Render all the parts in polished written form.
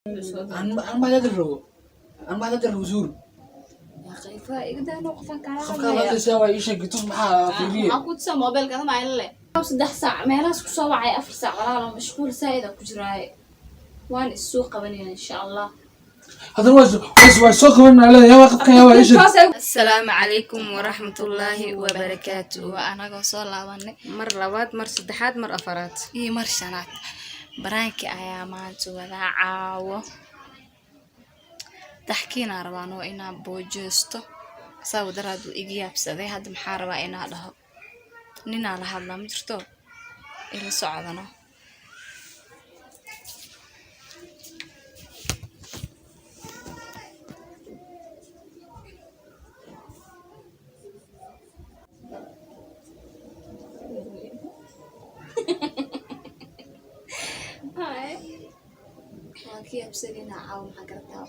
Aan ma hadal rabo, aan ma hadal rabo, Zuur. Igadaano qofan kaala qofka hadlaya. Hadlaysaa waa ii sheeg, tus, maxaa fiiriye? Waxaa ku tusaa mobilka ma ile 3 saac meelahaas kusoo wacay, 4 saac. Walaalo, mashquul saa'id ku jiraaye, waan issoo qabanayna insha Allah. Haddana waa soo qabanaa leedahay. Yaa waa qofkan? Yaa waa ii sheeg. Asalaamu calaykum waraxmatullaahi wabarakaatu. Waa anagoo soo laabanay. Mar labaad, mar saddexaad, mar afaraad iyo mar shanaad. Prank-i ayaa maanta wadaa caawo. Taxkiinaa rabaan oo inaa boojeysto saa daraad uu iga yaabsaday. Hadda maxaa rabaa inaa dhaho? Ninaa la hadlaa ma jirto, ila socdano. Waan ka yaabsanayna caawo. Maxaa garataa?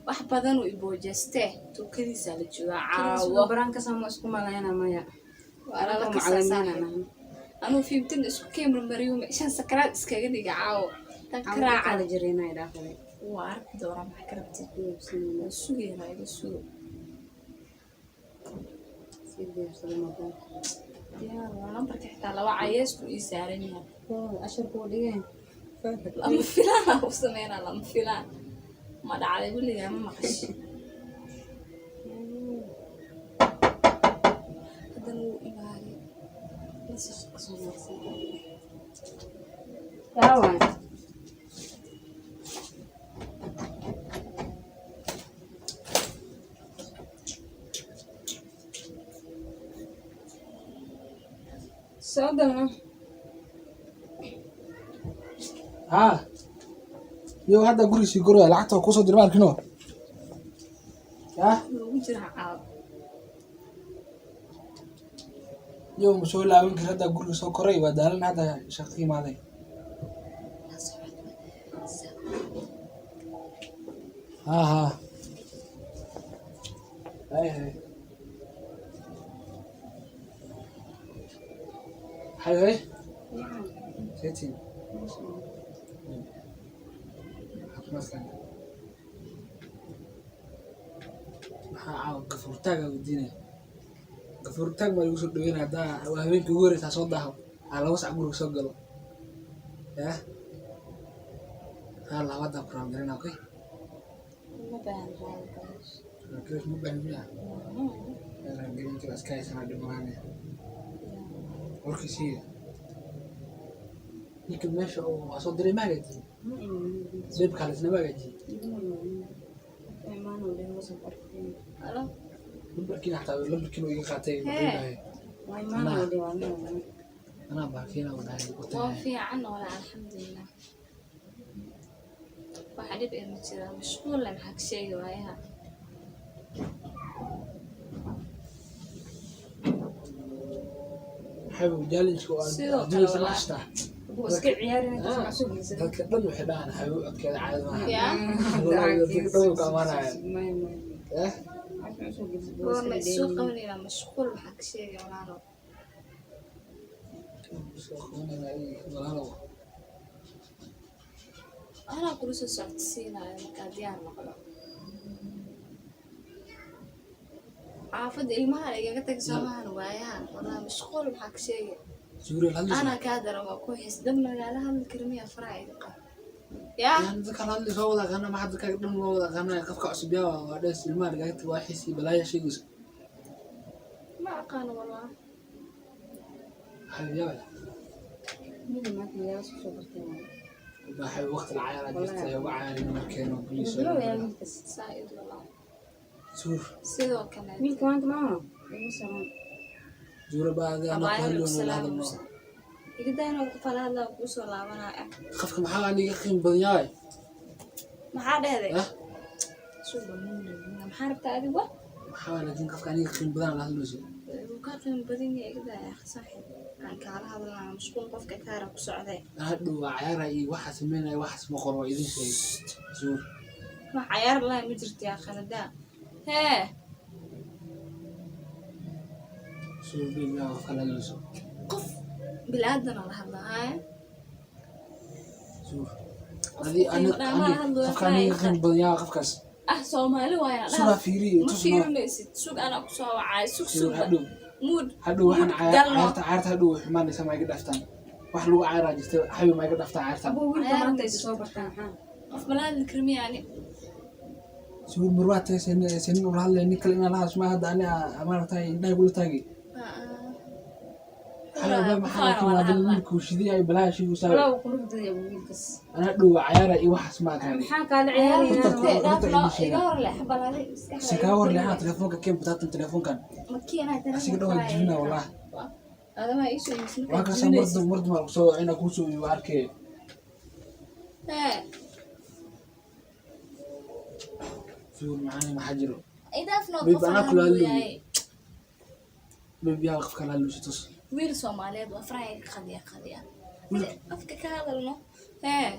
Wax badan uu iboojeystee, tukadiisaa la joogaa caawo. Prank-ka sama isku malayna maya. Waa lala kasaa saaxiib. Anuu fiimtin isku keemar mariyo, meeshaan sakaraad iskaga dhiga caawo tan karaaca. Kala jirina idhaafade. Waa arki doonaa. Maxaa ka rabtid? Waan sugaynaa, iga sugo. Sii diyaarsada mobilka. Diyaar waa, lambarka xitaa laba cayeesku ii saaran yahay. Ashar kuu dhigeen. Lama filaan aa u sameynaa, lama filaan ma dhacday weligaa, ma maqashi. Haddana wuu imaaday, la soco. Yaa waay? Soo galno. Haa, iyo hadda gurigiisii goraya, lacagta waa kusoo diray, ma arkino yah. Loogu jiraa caawo. Iyo ma soo laaban kari, hadda guriga soo koray, waa daalan, hadda shaqo ka imaaday. La socod. Haa haa, hay hay hay hay, seetiin caafimaadkaaga. Maxaa caawa gafuurtaaga weydiinaya? Gafuurtaag baa lagu soo dhaweynaya. Haddaa waa habeenkii ugu horeysaa soo daaho, aa 2 sac guriga soo galo yah. Haa, labadaa ku raamgarina, okay. Ma baahan raali badan. Raamgareys ma baahan miya? Raamgarinta waa iska haysanaa, dhib malaane. Warkiisiiya ninka meesha oo waa soo diray ma hagaajiyey? Beebka halisna ma hagaajiyey? Halo. Lambarkiina xataa, lambarkiina uu iga qaatay. Hee. Muxuu anaa baakiina u dhahay. Waa fiican wala, alxamdulilah. Waxa dhib eh ma jira, mashquul leh. Maxaa ka sheegi waayaha? Xabiib, challenge oo aan Sidoo kale adduunyada walaa. xasuustaa. Iska ciyaarin. Dadka dhan waxay dhahaan xabiib codkeeda caadi maaha. Yaa. Wallahi, dadka dhan way ku amaanayaan eh. Goorma isoo qabanayna? Mashquul maxaa ka sheegi walaalo? Soo qabanayna walaalow. Anaa kula soo socodsiinayo markaa diyaar noqdo. Xaafadda ilmaha igaga tag soomahan waayahan. Walaa mashquul maxaa ka sheegi? Suuriyal hadlaysa. Anaa kaa daran, waa ku xiis dad magaala hadli kara miya? Faraha iga qab yaa. Yaan dadka la hadli soo wada aqaana, maxaa dadka dhan loo wada aqaanaya? Qofka cusub yaa waa dhees ilmaha lagaga tag, waa xiisi balaaya sheegayso. Ma aqaano walaa. Xabiib, yaa baa xabiib, waqti la cayaaraa jirta, uga cayaarin markeeno please. Saa'id walaa. Suur. Sidoo kale. Wiilka maanta maama. Zuura baa adiga anaa ku Abaayo. hadloono, la hadalno. Iga daana, qof ala hadlaa kuu soo laabanaya. Qofka maxaa aniga qiim badan yahay? Maxaa dhehday? Ah. Suuba maxaa rabtaa adigu? Maxaa laakiin qofka aniga qiim badan la hadlayso? Wuu kaa qiimo badan yahay. Iga daaya saaxiib, aan kaala hadlaa mashquul, qofka kaara ku socday. Hadhow waa cayaara iyo waxaa sameynaya, waxaas ma qoro, waa idin sheegay Zuur. Wax cayaar lahay ma jirto yaa khanadaa hee. Zuur bil yaa qofka la hadlayso? Qof bilaadan la hadlaa haya. Zuur. Adi ani ani qofka aniga qiimo badan yaa qofkaas. Ah, Soomaali waaya. Sugaa fiiriye Ma tusno. fiirinaysid, sug, anaa kusoo wacay, sug. Suur Sug. Hadhow. Mood. Hadhow waxaan Mood galno. cayaarta, cayaarta hadhow way xumaanaysa, ma iga dhaftaan. Wax lagu cayaaraa jirta xabi, ma iga dhaftaa cayaartan. Abuu, wiilka maanta is soo bartaan maxaa? Qof mala hadli kara miyaani? Suur marwaa tahay senin ula hadlaya nin kale inaa la hadasho ma hadda ani maaragtay indhaha kula taagi. Xabi maxaa laakiin waa dad wiilku shiday ay balaaha shigu saa. Walaa uu qurux badan yahay abuu wiilkas. Anaa dhow cayaara iyo waxaas ma aqaani. Maxaa kaala ciyaaraynaa? Horta Iga idin sheega. hor leex baladi maskaxda. Se kaa war leexaa telefoonka keen bataatan telefoonkan. Ma keenaa? Asiga dhan waa jibinaa wallahi. Adama iisoo iibis. Waa kaasa mardum mardum aa kusoo inaa kuusoo iibo arkee. Hee. Suur maxaa maxaa jiro? Idaafno. Babe, Qof anaa aan kula hadlayo. hadlayo. Babe, yaa qofka la hadlayso tus. Wiil Soomaaliyeed waa faraha iga qadiya qadiya. Afka ka hadalno. Hee.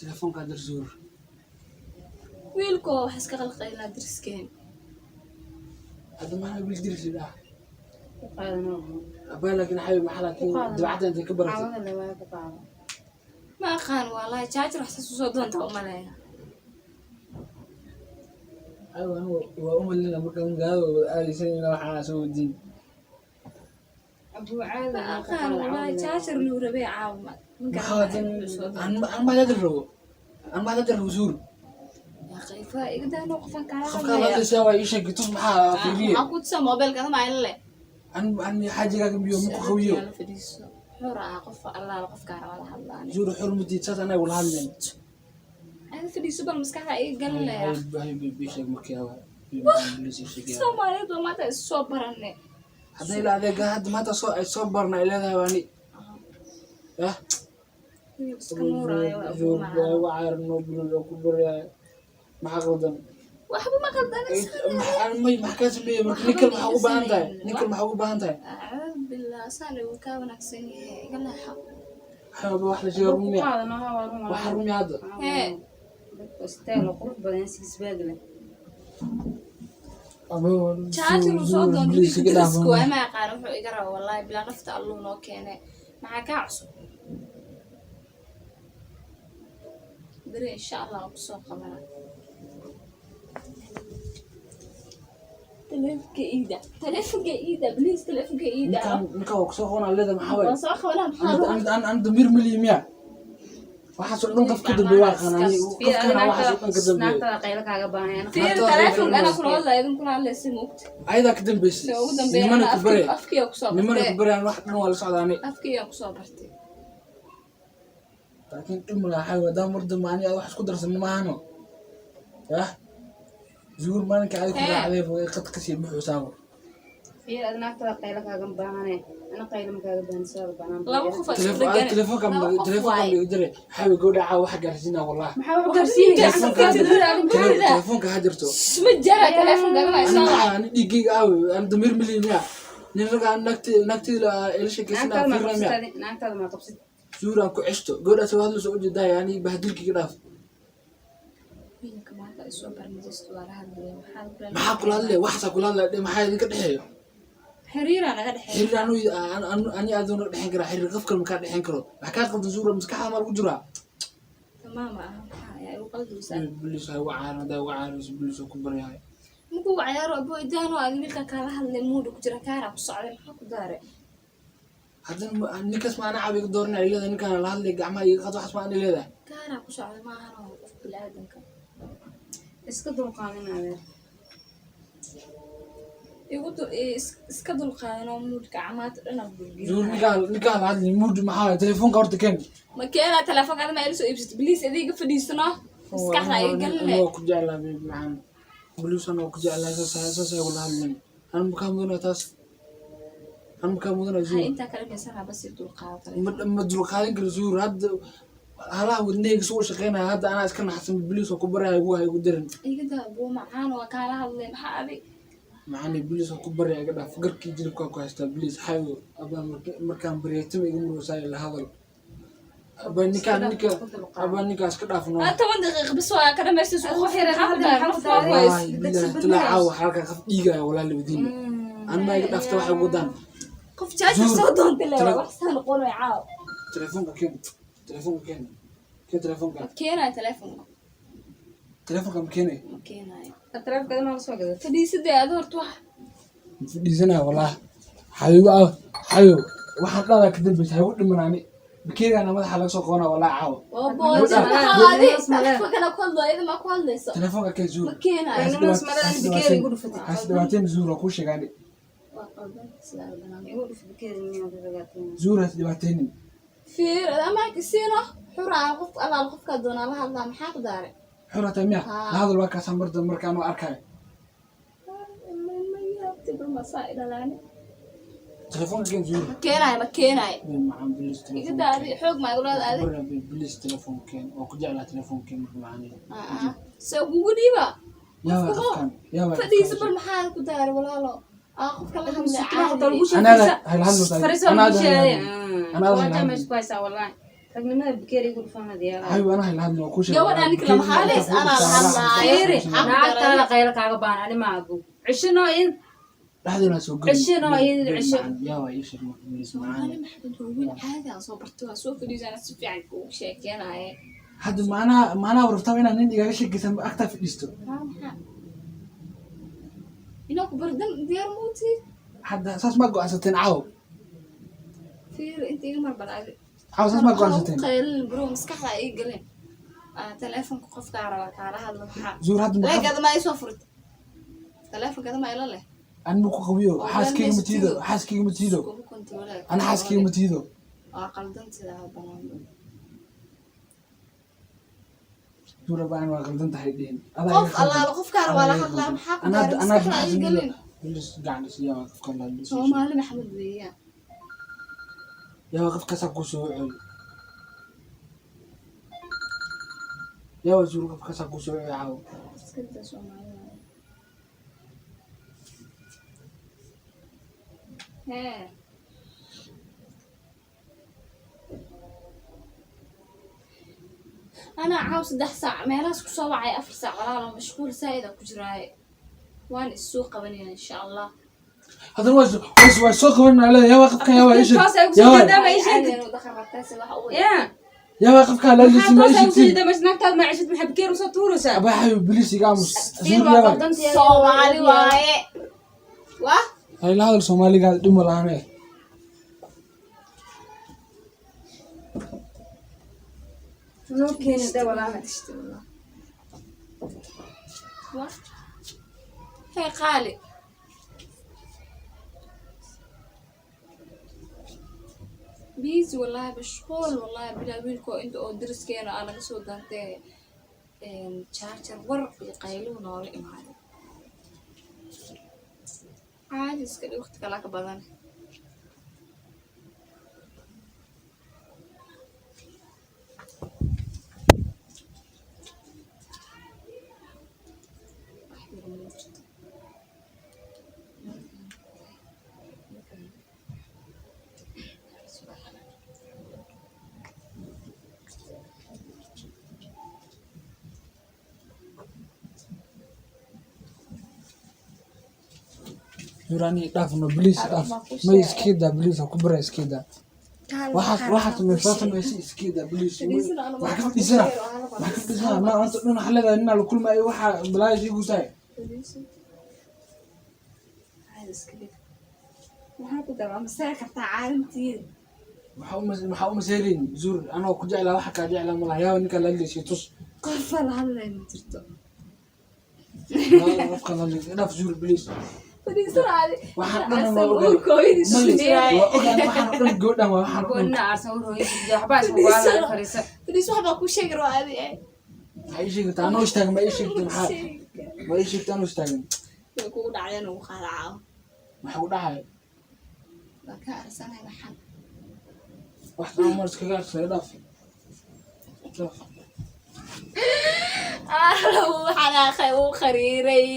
Telefoonka dir suur. Wiilko wax iska qalqaynaa dariskeen. Hadda maxaa wiil dirsi ah? Ku qaadano abuu. Abaa laakiin xabi maxaa laakiin Ku qaadano. dabacda intay ka baratay. Caawada le waa ku qaado. Ma aqaan wallahi, jaajar wax saas usoo doonta u maleeya. Xabi anigu waa u malina marka magaalada wada aadaysan inaa waxaan soo wadiin. Abuu caadi Ma waa ku aqaan qaado wallahi, caawada le. jaajar luu rabay caawa. Ma Maxaa garanayo wuxuu soo an an ma jaajar rabo. An ma jaajar rabo suur. Yaa qayfa iga daano, qofan kala Qofka la hadlaya. hadlaysaa waa ii sheeg tus maxaa fiiriye. Maxaa ku tusaa mobilka adama ila leh? An an xaajigaaga biyo ma ku qawiyo. La fadhiiso. Xor ah qof allaala qofkaa raba la hadlaani. Suur xor mutiid saas anaa wala hadlayn. Ada fadhiiso bal, maskaxda iga galinaya. Hay hay sheeg markii waa. Soomaaliyeed waa maanta is soo baranay. Hadday la adeega hadda maanta soo ay soo barna ay leedahay waani. Yah. Wiil iska nuuraayo waa abuu macaan. Waa cayrno bilo ku baryaay. Maxaa qaldan? Waxba ma qaldan. May maxaa kaa sameeyey marka ninkan maxaa ugu baahan tahay? Ninkan maxaa ugu baahan tahay? Acuudu billah, saan uu kaa wanaagsan yahay, iga leexo. Waxaa wax la sheega Abuu ku rumiya. qaadano ha waa run Waxa walaa. rumiya hadda. Hee. Dadka istayl oo qurux badan six pack leh. Jaajar uu soo doonto wiilka dariska waay, ma aqaan wuxuu iga raba wallahi bilaa, nafta alluu noo keenay. Maxaa kaa cusub? Beri insha Allah waan kusoo qabana. Taleefanka iida, taleefanka iida, please, taleefanka iida. Ninkan ninkan waa kusoo qoonaa leedahay maxaa waay? Waan soo qabanaa, maxaa lagu An an damiir maliyi miya? Waxaas oo dhan qof ka dambeeya waa aqaan ani qofkana waxaas oo dhan ka dambeeya. Naagtada qaylo kaaga baahan. Fiir taleefanka anaa kula hadlaya, idin kula hadlaysa moogta. Ayadaa ka dambeysay. Se ugu dambeeya Nimana ku bare. afkiyaa kusoo Nimana ku bartay. bare aan wax dhan waa la socdaa ani. Afkiyaa kusoo bartay. Laakiin dhib ma laha xawi haddaan mar dambe ani wax isku darsan maahano. Yah. Zuur maalinka adiga ku Hee. raacday fogay qad ka sii buuxusaabo. Fiir ad naagtada qaylo kaaga baahane. Ana qaylo ma kaaga baahan sidaada banaan. Laba qof oo isku Telefoon dhegan. telefoonka Laba qof telefoonka waaye. ma jire xawi gabadha caawa waxa gaarsiinaa wallahi. Maxaa wax gaarsiinaya? Telefoonka ha jirto. Ma jara taleefanka adama Ani isoo maxaa ani dhiiggayga aawe ani damiir maliyi miya? Nin raga aan naagti naagtayda ila sheekaysanaa Naagtada ma fiirnaa miya? qabsatay? Naagtada ma qabsatay? Zuur aan ku ceshto gabadhaas waa hadlayso ujeedaa yani bahdilkiga dhaaf. Wiilka maanta isoo barnajist waa la hadlaya, maxaa kula Maxaa kula hadlaya waxaasaa kula hadlaya dhe maxaa idinka dhexeeyo? Xiriiraa naga dhexeeya. Xiriir anu ani adoona dhexeyn karaa xiriir qof kale makaa dhexeyn karo maxaa kaa qaldan zuura maskaxda maa lagu jiraa? Tamaam ah, maxaa ayaa igu qaldaysaa? Bilis ha uga caarin haddaa uga caarayso bilis oo ku baryahay. Makuu cayaaro abo idaano aad wiilka kaala hadlay muuda ku jira kaaraa ku socday, maxaa ku daaray? Haddana ninkaas ma ana caawa iga dooranaya ay leedahay ninkaan la hadlay gacmaha iga qad waxaas ma ani leedahay. Kaaraa ku socday maahan oo qof biniaadanka. Iska dulqaadan adeer. Igu iska dulqaadanoo muudka camaata dhan aan Zuur burgiyo. ninkaan ninkaan la hadlay muud maxaa waay telefoonka horta keen. Ma keenaa telefoonka adama ila soo iibsato, please, adiga fadhiisano maskaxda iga galine. Waa ku jeclaa baby macaan bilis ana waa ku jeclaa saas saas ay ula hadleen an makaa mudanaa taas an makaa mudanaa Hay zuur. intaa kala maysanaa bas i dulqaado. Ma ma dulqaadan karo zuur hadda halaha wadnahayga soo shaqeynaya hadda anaa iska naxsan bilis oo ku baraya igu ha igu darin. Iga daa buu macaan waa kaala hadlay, maxaa adi? Macani bilis oo ku baraya iga dhaaf garkii jilibkaa ku haystaa bilis xayo abaa markaan baryaytama iga muraysaa ila hadal abaa ninkaan ninka abaa ninkaa iska dhaafno. Ah, 10 daqiiqo bas waa ka dhamaystay suuq Wax yar maxaa ku hadal, daaray maxaa qof ku waa daaray? ways. Wallaahi billahi tilaa caawa halkaa qof dhiigaya walaa labadiina an maa iga dhaafta waxay wadaan. Qof jaajar Zuur. soo doontay le Tele- wax saa noqonayo caaw. Telefoonka keen telefoonka keen. Kee telefoonka? Ma keenayo telefonka. Telefoonka ma keenay? Ma keenayo. Taleefanka ma la soo gadatay? Fadhiisadee adi horta wax. Ma fadhiisanaya wallah. Xabiibo ah, xabiibo waxaan dhalaa ka dambaysa ha igu dhimanaani. Bakeerigaana madaxa laga soo qabanaa wallah caawa. Waa boojo. Gabadha- Adi telefonka ku hadlo, iyada ma ku hadlayso. Telefoonka kee zuur? Ma keenayo. Ragnimadaas malada in bakeeri igu dhufatay. Has dhibaateen zuur, waa kuu sheegaani. Waa qaldan sidaa banaan. Igu dhuf bakeeri miyaa ku ragaatay? Zuur, has dhibaateenin. Fiir amaanka siino xuraa qof alaal qofkaa doonaa la hadlaa, maxaa ku daaray? Xura tahay miya? Haa. La hadal, waa kaasaa mar dambe markaan u arkayo. Telefoonka keen zuur. Ma keenayo, ma keenayo. Macaan, please. Iga daadi xoog maa igula adi. Telefoon, please, telefoon keen, waa ku jeclaa telefoon keen marka macaan. Se kugu dhiiba. Yaa waa qofkan? Yaa waa? Fadhiisa bal, maxaa ku daaray walaalo? Aa qofka la hadlay Sutraha caadi. lagu soo Anaada fariisa. hayla hadlo tahay. Fariisa lagu Anaada sheegay. hayla Anaada Waa hayla meesha ku haysaa wallahi. Ragnimada bakeeri igu dhufan hadiyaa. Hayo, anaa hayla hadlo, waa kuu sheegay. Gabadha ninka lama hadlays, anaa la hadlaayo. Fiiri, Xaq naagtaada qaylo kaaga baahan ani ma ago. Cishino in Dhexdeena soo gelin. Cishino iyo cisho. Yaa waa ii sheeg marka, please, macaan. Soomaali Maxamed waa wiil caadi aan soo bartay, waa soo fadhiisana si fiican kuugu sheekeenaaye. Hadda maanaha rabtaa inaad nin igaga sheekaysan agtaa fadhiisto? Haa, maxaa inaa ku bardan diyaar muuti. Hadda saas ma go'aansateen caaw? Fiir inta iga mar bal adi. Caaw saas ma go'aansateen? Qaylin bro, maskaxda ay galeen. Telefonka qofkaa rabaa kaala hadlo, maxaa? Zuur, hadda ma Leegada ma isoo furta telefonkada ma ila leh. Ani ku qabiyo xaaskayga ma tiido, xaaskayga ma tiido. Kugu kontroolaya. Ana xaaskayga ma tiido. Waa qaldan sidaa banaan. Zuur baan waa qaldan tahay dhihin. Adaa Qof iga qaldan. allaala qofkaa rabaa la hadlaa, maxaa ku Anaa daaray? anaa Maskaxda ay galeen. Please, gacan isiiya, waa qofkan la hadlo. Soomaali Maxamed weeyaan. Yaa waa qofkaasaa kuu soo wacoy? Yaa waa zuur qofkaasaa kuu soo wacay caawa? Iskada Soomaali waaye. Hee, anaa caaw 3 saac meelahaas kusoo wacay, 4 saac walaalo, mashquul saa'id aa ku jiraaye, waan issoo qabanaya insha Allah. Haddana waa soo qabanaa leedahay. Yaa waa qofkan? Yaa waa ii sheeg? Toos ay ku soo Yaa waa jeedaa ma ii sheegtid? Caadi dhaqan rabtaa si wax u Yaa. Yaa waa qofkaa la Maxaa hadlaysa ma toos ii ay ku soo sheegtiin? jeedaa meesha naagtaada ma cishid, maxaa bakeeri usoo tuuraysaa? Abaa xayo, please, iga aamus. Fiir Zuur, waa yaa waa qaldantahay. Soomaali waaye wah. Hayla hadal Soomaaligaada dhimo la'aane. Noo keeni daa walahi. Wah, hee qaali, busy wallahi, mashquul wallahi bilaa wiilkoo inta oo dariskeena aa naga soo daantee charger war iyo qayluhu noola imaaday. Caadi iska dhig, waqti kalaa ka badan. Wax yar ma jirto. Zuur, ani dhaafno, please, dhaaf. May, iska daa, please, ha ku bara, iska daa. Waxaas soo samaysay, iska daa, please. Wax ka fadhiisana, wax ka fadhiisana ma anta dhan waxa leedahay ninaa la kulmaayo, waxa balaayo sii guusaay. Caadi iska dhig, maxaa ku dara maseeri kartaa caalamtiida? Maxaa u maseerayn zuur? Anoo ku jeclaa, waxa kaa jeclaa malaha. Yaa ninka la hadlaysay tus. Qofa la hadlay ma jirto. Qofka la hadlaysay dhaaf zuur, please. Fadhiisana adi. Waxaan dhan waa ogahay. Uurkooyadiis May, jiraaye. waa ogahay waxaan oo dhan, gabadhan waa waxaan oo dhan. Goonna aarsan u hooyaysid, waxbaa isku waalaya fariisa. Fadhiis, wax baa kuu sheegi rabaa adi eh. Maxaa ii sheegtaa anoo istaagan? Ma ii sheegtay maxaa? Ma ii sheegtay anoo istaagan? Way kugu dhacdeen ugu qaada caawa. Maxaa ku dhacay? Waa kaa arsanay waxaan. Wax aan mar iskaga arsanay, dhaaf, dhaaf. Wuu xanaaqay, wuu qariiray.